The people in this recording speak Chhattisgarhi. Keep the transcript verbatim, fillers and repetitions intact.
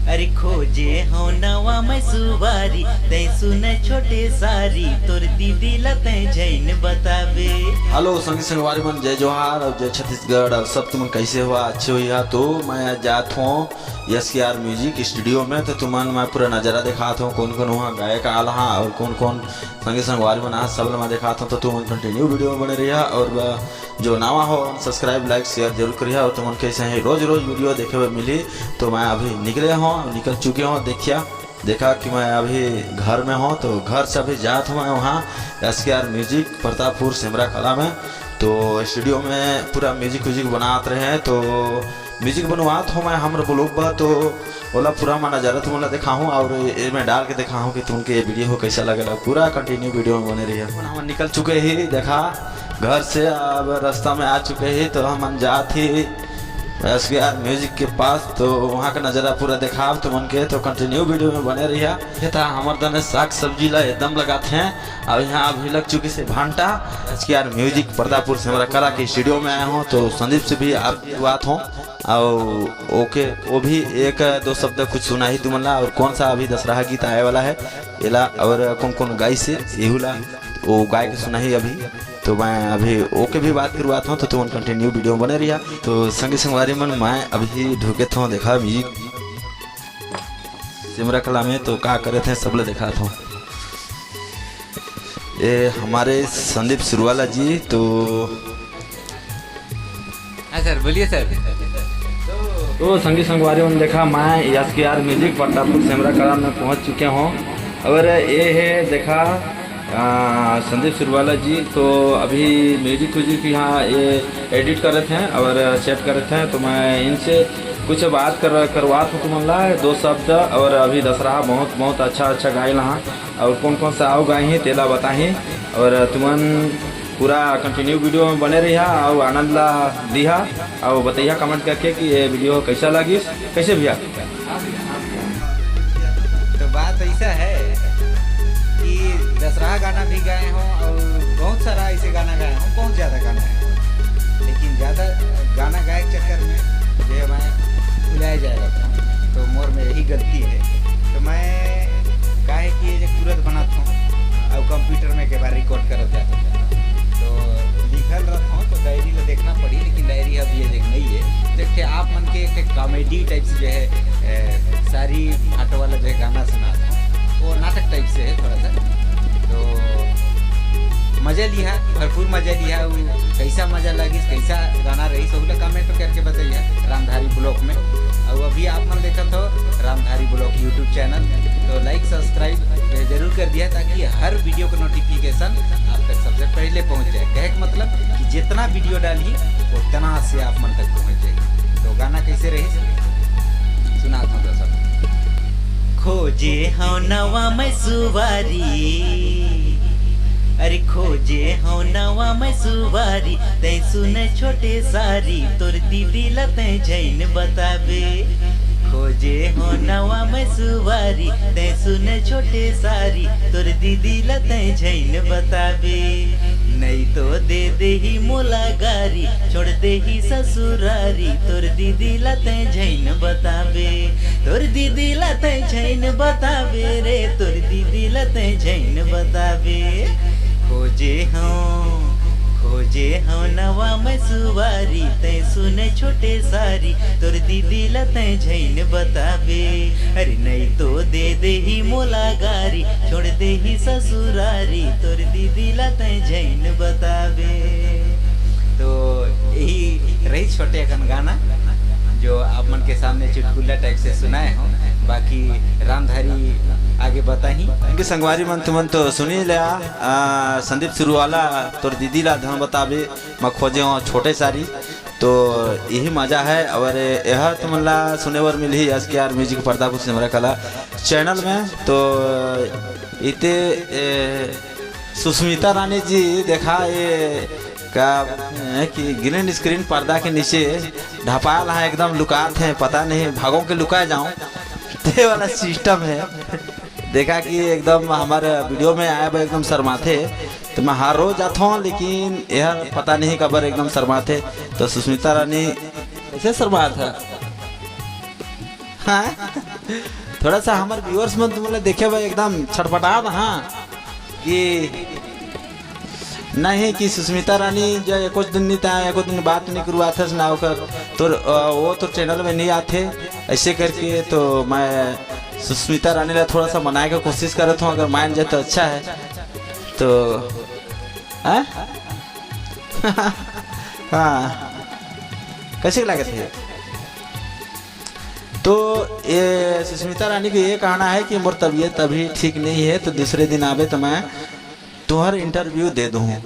अरे खोजे हव नवा मैं सुवारी, तैं सुन छोटे सारी, तोर दीदी ला तैं झैन बताबे। हेलो संगी संगवारी मन, जय जोहार और जय छत्तीसगढ़। और सब तुमन कैसे हो? अच्छे हो या? तो मैं आज जात हूँ यस के आर म्यूजिक स्टूडियो में, तो तुमन मैं पूरा नजारा दिखात हूँ, कौन कौन वहाँ गायक आल हा और कौन कौन संगी संगवारी मन आज सब ला मैं दिखात हूँ। तो तुमन कंटिन्यू वीडियो में बने रहिया और ब-, जो नवा हो सब्सक्राइब, लाइक, शेयर जरूर करिया। और तुमन कैसे ही रोज रोज वीडियो देखे बर मिली। तो मैं अभी निकले हूँ, निकल चुके हूँ, देखिया, देखा कि मैं अभी घर में हूँ, तो घर से अभी जात हूँ मैं वहाँ एस के आर म्यूजिक प्रतापपुर सेमरा कला में। तो स्टूडियो में पूरा म्यूजिक व्यूजिक बनात रहे हैं, तो म्यूजिक बनवात हूँ मैं हमर ब्लॉग पर, तो ओला पूरा मैं नजारा तुमन ला दिखाहूँ और ए में डाल के दिखाहूँ कि तुमके ये वीडियो हो कैसा लगेला। पूरा कंटिन्यू वीडियो में बने रहिए। हम निकल चुके ही, देखा, घर से अब रास्ता में आ चुके ही, तो हम जात ही एस के आर म्यूजिक के पास, तो वहाँ का नजारा पूरा दिखाब तुमन के, तो कंटिन्यू वीडियो में बने रहिया। ये था हमर दने साग सब्जी ला एकदम लगात हैं। अब यहाँ अभी लग चुकी से भांटा। एस के आर म्यूजिक प्रतापपुर सेमरा कला के स्टूडियो में आया हूँ, तो संदीप से भी आप बात हूँ। और ओके, वो भी एक दो शब्द कुछ सुनाही तुमन ला, और कौन सा अभी दशहरा गीत आए वाला है एला, और कौन कौन गाई से एहू ला, वो गाय के सुनाही अभी। तो मैं अभी ओके भी बात करवात हूँ, तो तुमन कंटिन्यू वीडियो में बने रहिया। तो संगी संगवारी मन, मैं अभी ढुके था, देखा म्यूजिक सेमरा कला में, तो का करे थे सब ले देखा था। ये हमारे संदीप सुरवाला जी, तो हाँ सर, बोलिए सर। तो संगी संगवारी मन, देखा, मैं एस के आर म्यूजिक प्रतापपुर सेमरा कला में पहुंच चुके हूँ। और ये है, देखा, आ, संदीप सुरवाला जी, तो अभी म्यूजिक व्यूजिक यहाँ ये एडिट करत हैं और सेट करत हैं, तो मैं इनसे कुछ बात कर करवात हूँ तुमन ला दो शब्द। और अभी दशहरा बहुत बहुत अच्छा अच्छा गाय ला, और कौन कौन सा आओ गाय ही तेला बताही, और तुमन पूरा कंटिन्यू वीडियो में बने रहिया और आनंद ला लिहा, और बताइया कमेंट करके कि ये वीडियो कैसा लगिस, कैसे भैया। तो बात ऐसा है कि दशहरा गाना भी गाए हों और बहुत सारा ऐसे गाना गाए हों, बहुत ज़्यादा गाना है, लेकिन ज़्यादा गाना गाए के चक्कर में जो है मैं भुलाए जाए रहता हूँ। तो मोर में यही गलती है। तो मैं काहे कि ये जो तुरंत बनात हूँ और कंप्यूटर में के बार रिकॉर्ड करत जाता हूँ, तो लिखल रहता हूँ तो डायरी ला देखना पड़ी, लेकिन डायरी अब ये देख नहीं है। तो एक ठे आप मन के एक ठे कॉमेडी टाइप से जो है, ए, सारी भाटो वाला जो है गाना सुना था, वो नाटक टाइप से है थोड़ा सा। तो मजा लिहा, भरपूर मजा लिहा। उ कैसा मजा लगिस, कैसा गाना रही, सब लोग कमेंट करके बताइए रामधारी ब्लॉग में। और अभी आप मन देखत हो रामधारी ब्लॉग यूट्यूब चैनल, तो लाइक सब्सक्राइब जरूर कर दिया, ताकि हर वीडियो का नोटिफिकेशन आप तक सबसे पहले पहुंच जाए। कहे के मतलब कि जितना वीडियो डाली उतना से आप मन तक पहुंच जाए। तो गाना कैसे रही, सुनात हूँ दर्शक। खोजे हव नवा मैं सुवारी, अरे खोजे हव नवा मैं सुवारी, तैं सुन छोटे सारी, तोर दीदी ला तैं झैन बताबे। खोजे हव नवा मैं सुवारी, तैं सुन छोटे सारी, तोर दीदी ला तैं झैन बताबे। नई तो दे देही मोला गारी, छोड़ देही ससुरारी, तोर दीदी ला तैं झैन बताबे। तोर दीदी ला तैं झैन बताबे रे, तोर दीदी ला तैं झैन बताबे। खोजे हव, खोजे हव नवा मैं सुवारी, तैं सुन छोटे सारी, तोर दीदी ला तैं झैन बताबे। अरे नई तो दे देही मोला गारी, छोड़ देही ससुरारी, तोर दीदी ला तैं झैन बताबे। तो यही रही छोटे अकन गाना, जो आप मन के सामने चुटकुला टाइप से सुनाए हों। बाकी रामधारी आगे बताही। संगी संगवारी मन, तुमन तो सुनी लिया, आ, संदीप सुरवाला, तोर दीदी ला झैन बताबे, मैं खोजे हव छोटे सारी। तो यही मजा है। और यह तुमन ला सुने बर मिलही एस के आर म्यूजिक प्रतापपुर सेमरा कला चैनल में। तो इते, ए, सुष्मिता रानी जी, देखा ये का, ए, कि ग्रीन स्क्रीन पर्दा के नीचे ढपाल है, एकदम लुकात है, पता नहीं भागों के लुकाए जाऊं, ते वाला सिस्टम है। देखा कि एकदम हमर वीडियो में आए बर एकदम शर्माथे, तो मैं हर रोज आथों, लेकिन यह पता नहीं काबर एकदम शर्माथे। तो सुष्मिता रानी कैसे शर्मात है? हाँ? थोड़ा सा हमर व्यूअर्स मन तुमन ला देखे बर एकदम छटपटात, हाँ, कि नहीं कि सुष्मिता रानी जो एको दिन नहीं ता, एको दिन बात नहीं करवाथस ना ओकर, तोर, अ, वो तोर चैनल में नहीं आथे, ऐसे करके तो मैं सुष्मिता रानी ला थोड़ा सा मनाए के कोशिश करत हूँ, अगर मान जाए तो अच्छा है। तो हाँ? हाँ, कैसे लागत है? तो ये सुष्मिता रानी को ये कहना है कि मोर तबीयत अभी ठीक नहीं है, तो दूसरे दिन आबे तो मैं तुहर इंटरव्यू दे दूँ।